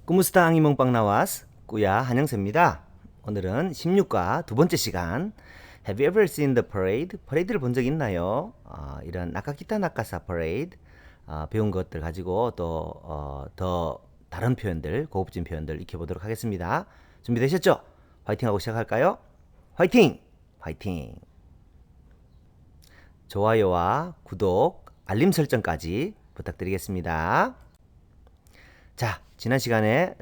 Kumusta ang imong panglawas? Kuya 한영세입니다. 오늘은 16과 두 번째 시간. Have you ever seen the parade? 퍼레이드를 본 적 있나요? 이런 nakakita na ka sa parade 배운 것들 가지고 또 더 다른 표현들, 고급진 표현들 익혀보도록 하겠습니다. 준비되셨죠? 화이팅하고 시작할까요? 화이팅! 화이팅! 좋아요와 구독, 알림 설정까지 부탁드리겠습니다. 자, 지난 시간에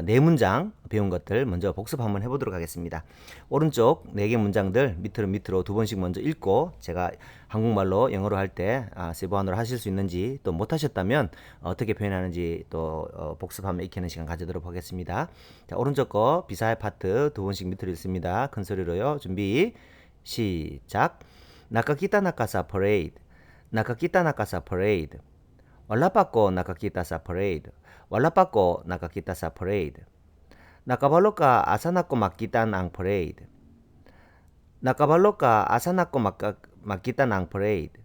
네 문장 배운 것들 먼저 복습 한번 해보도록 하겠습니다. 오른쪽 네 개 문장들 밑으로 밑으로 두 번씩 먼저 읽고 제가 한국말로 영어로 할 때 Cebuano로 하실 수 있는지 또 못하셨다면 어떻게 표현하는지 또 복습하며 익히는 시간 가지도록 하겠습니다. 자, 오른쪽 거 Bisaya 파트 두 번씩 밑으로 읽습니다. 큰 소리로요. 준비, 시작. Nakakita na ka sa parade. Nakakita na ka sa parade. Wala pa ko nakakita sa parade. Wala pa ko nakakita sa parade. Nakabalo ka asa nako makita ang parade? Nakabalo ka asa nako makita ang parade?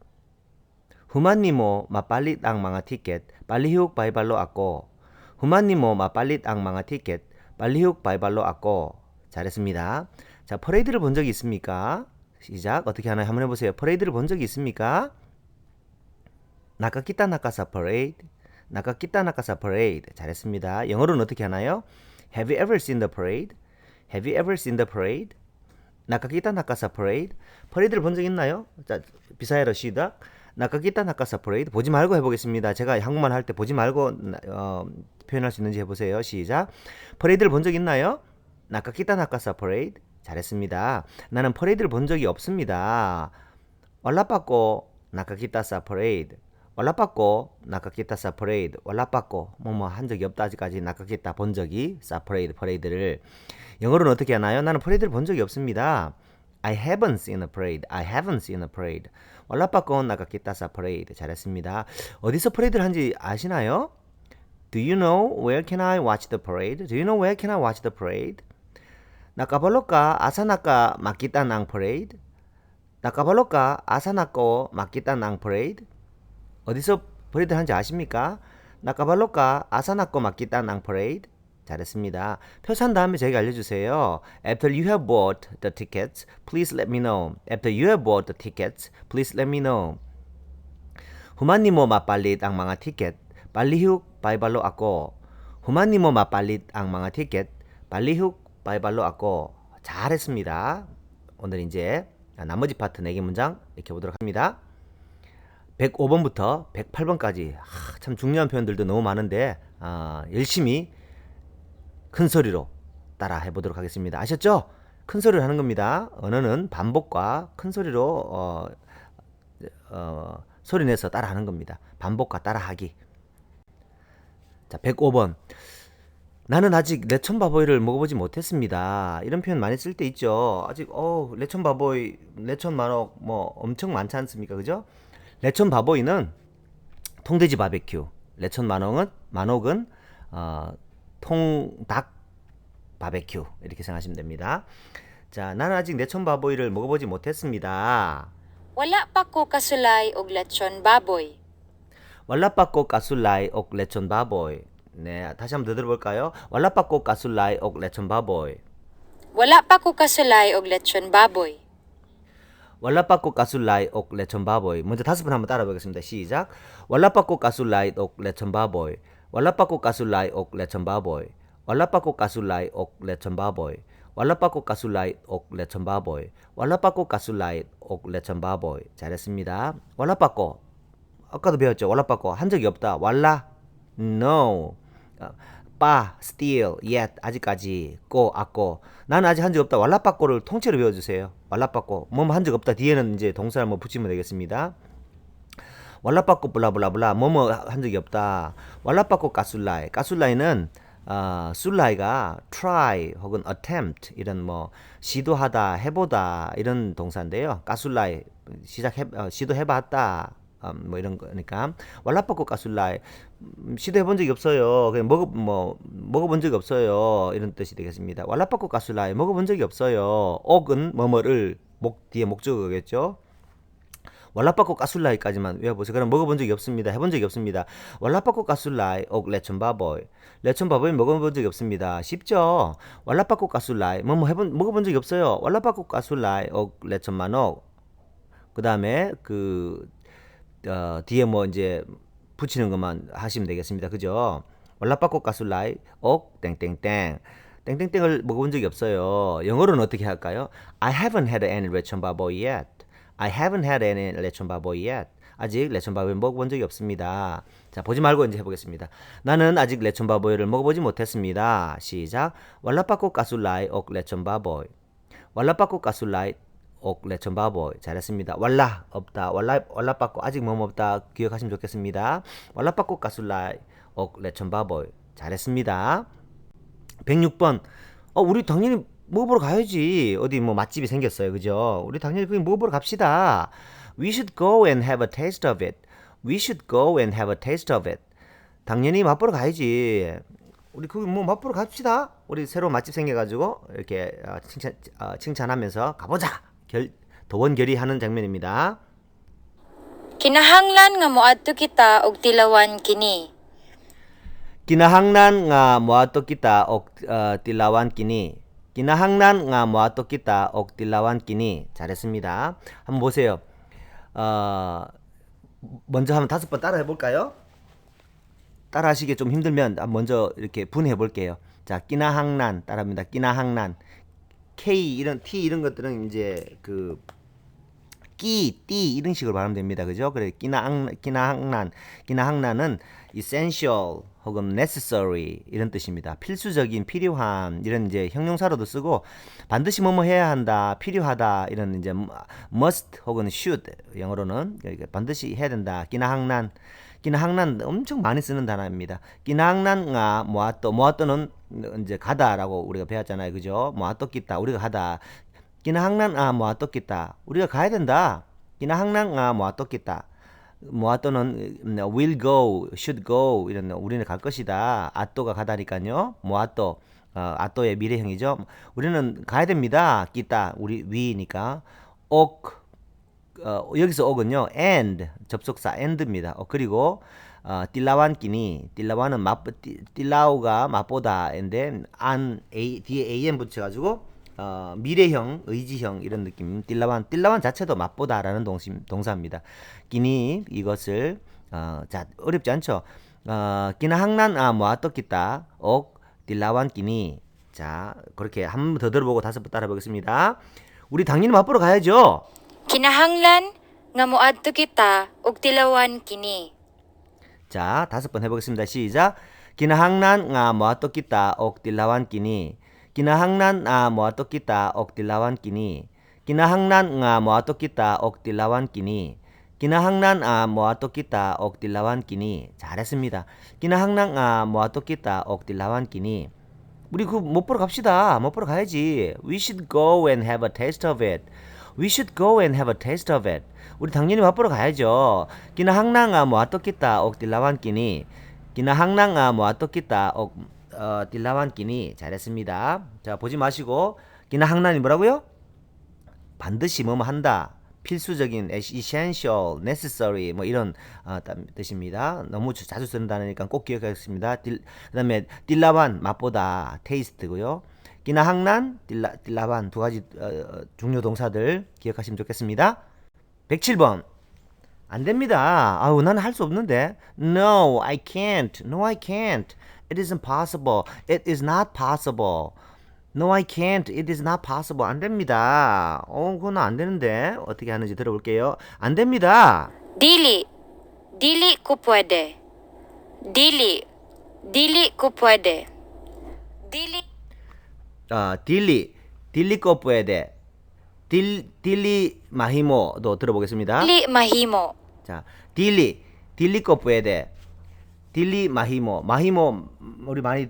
Human nimo mapalit ang mga ticket, palihog pahibalo ako. Human nimo mapalit ang mga ticket, palihog pahibalo ako. 잘했습니다. 자, 퍼레이드를 본 적이 있습니까? 시작. 어떻게 하나요? 한번 해보세요. 퍼레이드를 본 적이 있습니까? Nakakita na ka sa parade? Nakakita na ka sa parade? 잘했습니다. 영어로는 어떻게 하나요? Have you ever seen the parade? Have you ever seen the parade? Nakakita na ka sa parade? 퍼레이드를 본 적 있나요? 자, Bisaya로 시작. Nakakita na ka sa parade? 보지 말고 해보겠습니다. 제가 한국말 할 때 보지 말고 표현할 수 있는지 해보세요. 시작. 퍼레이드를 본 적 있나요? Nakakita na ka sa parade? 잘했습니다. 나는 퍼레이드를 본 적이 없습니다. Wala pa ko nakakita sa parade. Wala pa ko nakakita sa parade. Wala pa ko 뭐뭐 한 적이 없다, 아직까지. Nakakita 본 적이, sa parade 퍼레이드를. 영어로는 어떻게 하나요? 나는 퍼레이드를 본 적이 없습니다. I haven't seen a parade. I haven't seen a parade. Wala pa ko nakakita sa parade. 잘했습니다. 어디서 퍼레이드를 한지 아시나요? Do you know where can I watch the parade? Do you know where can I watch the parade? Nakabalo ka asa naka makita ng parade? Nakabalo ka asa nako makita ng parade? 어디서 퍼레이드 하는지 아십니까? Nakabalo ka asa nako makita ng parade? 잘했습니다. 표 산 다음에 저에게 알려주세요. After you have bought the tickets, please let me know. After you have bought the tickets, please let me know. Human nimo mapalit ang mga ticket, palihog pahibalo ako. Human nimo mapalit ang mga ticket, palihog pahibalo ako. 잘했습니다. 오늘 이제 나머지 파트 4개 문장 이렇게 보도록 합니다. 105번부터 108번까지 참 중요한 표현들도 너무 많은데 열심히 큰 소리로 따라 해보도록 하겠습니다. 아셨죠? 큰 소리로 하는 겁니다. 언어는 반복과 큰 소리로 소리 내서 따라 하는 겁니다. 반복과 따라하기. 자, 105번. 나는 아직 lechon baboy를 먹어보지 못했습니다. 이런 표현 많이 쓸 때 있죠. 아직 lechon baboy, lechon manok 뭐 엄청 많지 않습니까? 그죠? Lechon baboy는 통돼지 바베큐, lechon manok은 통닭 바베큐 이렇게 생각하시면 됩니다. 자, 나는 아직 lechon baboy를 먹어보지 못했습니다. Wala pa ko kasulay og lechon baboy. Wala pa ko kasulay og lechon baboy. 네, 다시 한번 더 들어볼까요? Wala pa ko kasulay og lechon baboy. Wala pa ko kasulay og lechon baboy. Wala pa ko kasulay og lechon baboy. 먼저 다섯 번 한번 따라 보겠습니다. 시작. Wala pa ko kasulay og lechon baboy. Wala pa ko kasulay og lechon baboy. Wala pa ko kasulay og lechon baboy. Wala pa ko kasulay og lechon baboy. Wala pa ko kasulay og lechon baboy. 잘했습니다. Wala pa ko. 아까도 배웠죠. Wala pa ko. 한 적이 없다. Wala. No. Pa, still, yet, 아직까지, ko, ako. 나는 아직 한 적 없다. Wala pa ko를 통째로 외워주세요. Wala pa ko. 뭐 한 적 없다. 뒤에는 이제 동사를 뭐 붙이면 되겠습니다. Wala pa ko blah blah blah 뭐뭐 한 적이 없다. Wala pa ko kasulay. Kasulay는 sulay가 try 혹은 attempt 이런 뭐 시도하다, 해보다 이런 동사인데요. Kasulay 시작해 시도해봤다. 뭐 이런 거니까 wala pa ko kasulay 시도해본 적이 없어요. 그냥 먹어 뭐 먹어본 적이 없어요. 이런 뜻이 되겠습니다. Wala pa ko kasulay 먹어본 적이 없어요. Og은 뭐뭐를 목 뒤에 목적어겠죠. Wala pa ko kasulay까지만 외워보세요. 그럼 먹어본 적이 없습니다. 해본 적이 없습니다. Wala pa ko kasulay og lechon baboy. Lechon baboy 먹어본 적이 없습니다. 쉽죠? Wala pa ko kasulay 뭐 해본 먹어본 적이 없어요. Wala pa ko kasulay og lechon manok. 그 다음에 뒤에 뭐 이제 붙이는 것만 하시면 되겠습니다. 그죠? Wala pa ko kasulay og 땡땡땡. 땡땡땡을 먹어본 적이 없어요. 영어로는 어떻게 할까요? I haven't had any lechon baboy yet. I haven't had any lechon baboy yet. 아직 lechon baboy 먹어본 적이 없습니다. 자, 보지 말고 이제 해보겠습니다. 나는 아직 lechon baboy를 먹어보지 못했습니다. 시작. Wala pa ko kasulay og lechon baboy. Wala pa ko kasulay og lechon baboy. 잘했습니다. Wala 없다. Wala, wala pa ko 아직 뭐 없다 기억하시면 좋겠습니다. Wala pa ko kasulay og lechon baboy. 잘했습니다. 106번. 우리 당연히 먹어보러 가야지. 어디 뭐 맛집이 생겼어요. 그죠? 우리 당연히 거기 먹어보러 갑시다. We should go and have a taste of it. We should go and have a taste of it. 당연히 맛보러 가야지. 우리 거기 뭐 맛보러 갑시다. 우리 새로 맛집 생겨가지고 이렇게 칭찬하면서 가보자. 도원결의하는 장면입니다. Kinahanglan nga moadto kita og tilawan kini. Kinahanglan nga moadto kita og tilawan kini. Kinahanglan nga moadto kita og tilawan kini. 잘했습니다. 한번 보세요. 먼저 한번 다섯 번 따라 해볼까요? 따라 하시기 좀 힘들면 먼저 이렇게 분해 볼게요. 자, kinahanglan 따라합니다. Kinahanglan. K 이런 T 이런 것들은 이제 그 끼, 띠 이런 식으로 발음됩니다. 그죠? 그래 kinahanglan, kinahanglan은 essential 혹은 necessary 이런 뜻입니다. 필수적인, 필요한 이런 이제 형용사로도 쓰고 반드시 뭐뭐 해야 한다, 필요하다 이런 이제 must 혹은 should, 영어로는 그러니까 반드시 해야 된다. Kinahanglan, kinahanglan 엄청 많이 쓰는 단어입니다. Kinahanglan nga moadto. Moadto는 이제 가다라고 우리가 배웠잖아요. 그죠? Moadto kita 우리가 가다. Kinahanglan nga moadto kita 우리가 가야 된다. Kinahanglan nga moadto kita. Moadto는 will go, should go 이런 우리는 갈 것이다. Adto가 가다니까요. Moadto adto의 미래형이죠. 우리는 가야 됩니다. Kita 우리 we니까 og 여기서 og은요 and 접속사 and입니다. 그리고 tilawan kini. Tilawan은 맛 tilaw가 맛보다인데 안 a 뒤에 an 붙여가지고 미래형, 의지형 이런 느낌. Tilawan, tilawan 자체도 맛보다라는 동사입니다. Kini 이것을 자, 어렵지 않죠? Kinahanglan nga moadto kita og tilawan kini. 자, 그렇게 한 번 더 들어보고 다섯 번 따라 보겠습니다. 우리 당연히 맛보러 가야죠. Kinahanglan nga moadto kita og tilawan kini. 자, 다섯 번 해보겠습니다. 시작. Kinahanglan nga moadto kita og tilawan kini. Kinahanglan nga moadto kita og tilawan kini. Kinahanglan nga moadto kita og tilawan kini. Kinahanglan nga moadto kita og tilawan kini. 잘했습니다. Kinahanglan nga moadto kita og tilawan kini. 우리 그 못 보러 갑시다. 못 보러 가야지. We should go and have a taste of it. We should go and have a taste of it. 우리 당연히 맛보러 가야죠. Kinahanglan nga moadto kita og tilawan kini. Kinahanglan nga moadto kita og tilawan kini. 잘했습니다. 자, 보지 마시고 kinahanglan이 뭐라고요? 반드시 뭐뭐 한다. 필수적인 essential, necessary 뭐 이런 뜻입니다. 너무 자주 쓰는 단어니까 꼭 기억하겠습니다. 그다음에 tilawan 맛보다 taste고요. Kinahanglan, tilawan 두 가지 중요 동사들 기억하시면 좋겠습니다. 107번. 안 됩니다. 아우, 나는 할 수 없는데. No, I can't. No, I can't. It isn't possible. It is not possible. No, I can't. It is not possible. 안 됩니다. 그건 안 되는데. 어떻게 하는지 들어볼게요. 안 됩니다. Dili. Dili ko pwede. Dili. Dili ko pwede. Dili. Dili, dili ko pwede. Dili mahimo도 들어보겠습니다. Dili mahimo. 자, dili, dili ko pwede. Dili mahimo. Mahimo 우리 많이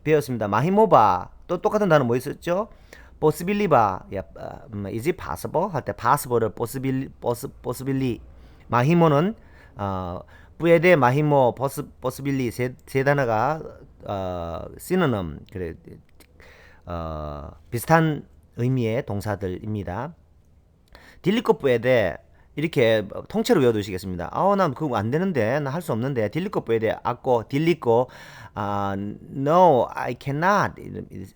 배웠습니다. Mahimo ba. 또 똑같은 단어 뭐 있었죠? Posible ba. 야, is it possible? 할 때 possible을 possible, possibly. Mahimo는 pwede, mahimo, posible 세 단어가 synonym 그래 비슷한 의미의 동사들입니다. Dili ko pwede. 이렇게 통째로 외워두시겠습니다. 아우, 난 그거 안 되는데, 나 할 수 없는데. Dili ko pwede. Ako dili ko, 아, no, I cannot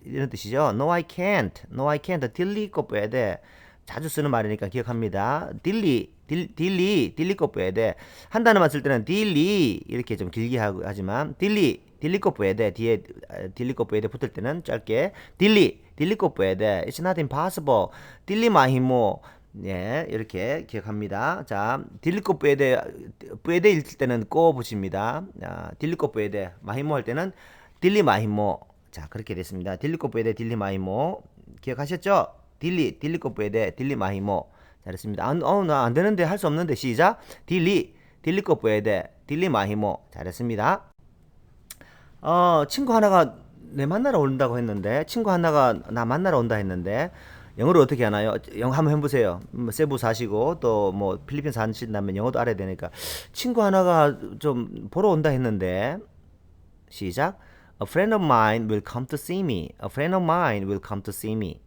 이런 뜻이죠. No, I can't. No, I can't. Dili ko pwede. 자주 쓰는 말이니까 기억합니다. Dili dili dili ko pwede. 한 단어만 쓸 때는 dili 이렇게 좀 길게 하고 하지만 dili dili ko pwede 뒤에 dili ko pwede 붙을 때는 짧게 dili dili ko pwede. It's not impossible. Dili mahimo. 예, 이렇게 기억합니다. 자, dili ko pwede, pwede 읽을 때는 ko 붙입니다. 아, dili ko pwede. Mahimo 할 때는 dili mahimo. 자, 그렇게 됐습니다. Dili ko pwede, dili mahimo. 기억하셨죠? Dili dili ko pwede, dili mahimo. 잘했습니다. 안, 나 안 되는데, 할 수 없는데. 시작. Dili dili ko pwede, dili mahimo. 잘했습니다. 친구 하나가 내 만나러 온다고 했는데, 친구 하나가 나 만나러 온다 했는데, 영어로 어떻게 하나요? 영어 한번 해보세요. 뭐 세부 사시고 또 뭐 필리핀 사신다면 영어도 알아야 되니까. 친구 하나가 좀 보러 온다 했는데, 시작. A friend of mine will come to see me. A friend of mine will come to see me.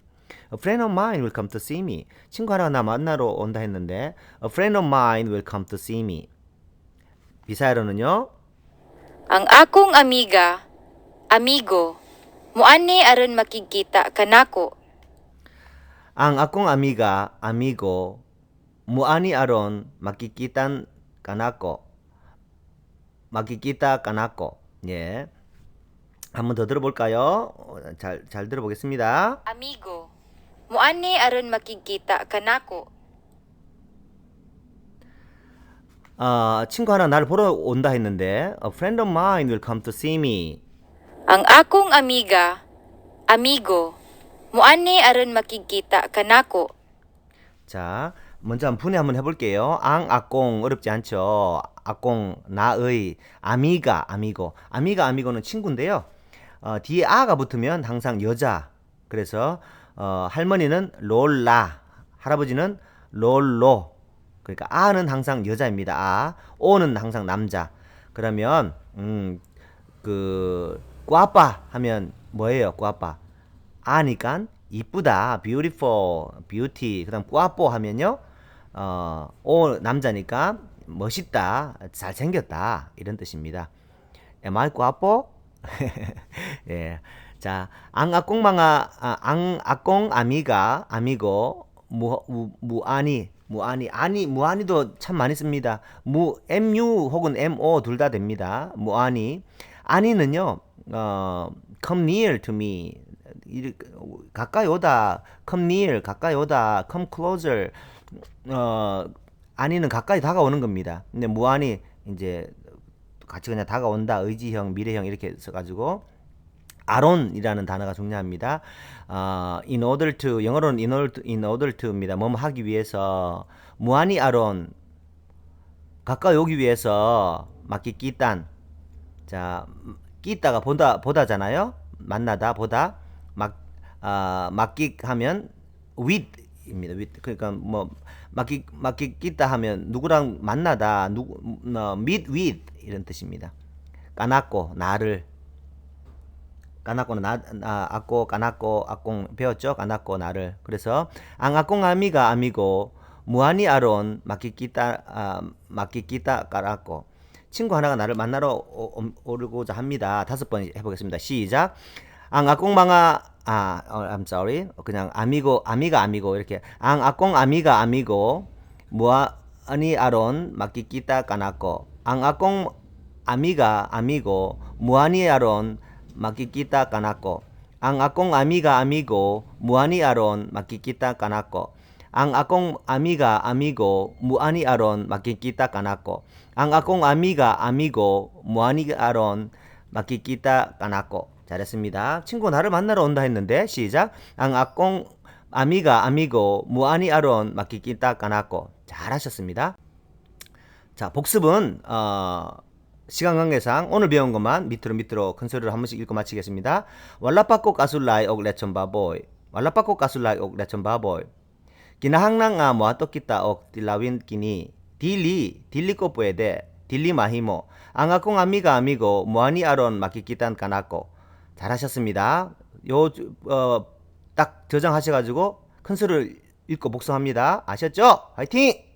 A friend of mine will come to see me. 친구 하나가 나 만나러 온다 했는데, A friend of mine will come to see me. 비사야로는요? Ang akong amiga, amigo, muani aron makigkita kanako. Ang akong amiga, amigo, muani aron makikitan kanako. Makikita kanako. 예. 한 번 더 들어볼까요? 잘 들어보겠습니다. Amigo, muani aron makigkita kanako. 친구 하나 나를 보러 온다 했는데, A friend of mine will come to see me. Ang akong amiga, amigo, muani aron makigkita kanako. 자, 먼저 한 분해 한번 해볼게요. Ang akong 어렵지 않죠. Akong 나의, amiga amigo. Amiga amigo는 친구인데요. 뒤에 a가 붙으면 항상 여자. 그래서 할머니는 lola, 할아버지는 lolo. 그러니까 a는 항상 여자입니다. A, o는 항상 남자. 그러면 gwapa 하면 뭐예요? Gwapa. A니까 이쁘다, beautiful, beauty. 그다음 gwapo 하면요, o 남자니까 멋있다, 잘생겼다 이런 뜻입니다. Am I gwapo? 예. 자, ang akong mga ang akong amiga, amigo, muani, muani, ani, muani도 참 많이 씁니다. Mu, mu 혹은 mo 둘 다 됩니다. Muani. Ani는요, come near to me. 가까이 오다, come near, 가까이 오다, come closer. Ani는 가까이 다가오는 겁니다. 근데 muani 이제 같이 그냥 다가온다, 의지형, 미래형 이렇게 써가지고 aron이라는 단어가 중요합니다. In order to, 영어로는 in order to입니다. 뭐뭐 하기 위해서. Muani aron, 가까이 오기 위해서. Makikitan. 자, kita가 보다, 보다잖아요. 만나다, 보다. Makik 하면 with입니다. With. 그러니까 뭐 makikita 하면 누구랑 만나다, 누구, meet with 이런 뜻입니다. Kanako 나를. Kanako는 나, ako kanako akong 배웠죠? Kanako 나를. 그래서 ang akong amiga, amigo, muani aron makikita, makikita kanako. 친구 하나가 나를 만나러 오르고자 합니다. 5번 해보겠습니다. 시작. Ang akong mga, I'm sorry. 그냥 amigo, amiga, amigo 이렇게. Ang akong amiga, amigo, muani aron makikita kanako. Ang akong amiga, amigo, muani aron makikita kanako. Ang akong amiga, amigo, muani aron makikita kanako. Ang akong amiga, amigo, muani aron makikita kanako. Ang akong amiga, amigo, muani aron makikita kanako. 잘했습니다. 친구 나를 만나러 온다 했는데, 시작. Ang akong amiga, amigo, muani aron makikita kanako. 잘하셨습니다. 자, 복습은 시간 관계상 오늘 배운 것만 밑으로 밑으로 큰 소리로 한 번씩 읽고 마치겠습니다. Wala pa ko kasulay og lechon baboy. Wala pa ko kasulay og lechon baboy. Kinahanglan nga moadto kita og tilawin kini. Dili, dili ko pwede. Dili mahimo. Ang akong amiga, amigo, muani aron makikitan kanako. 잘하셨습니다. 딱 저장하셔가지고 큰 소리를 읽고 복습합니다. 아셨죠? 화이팅!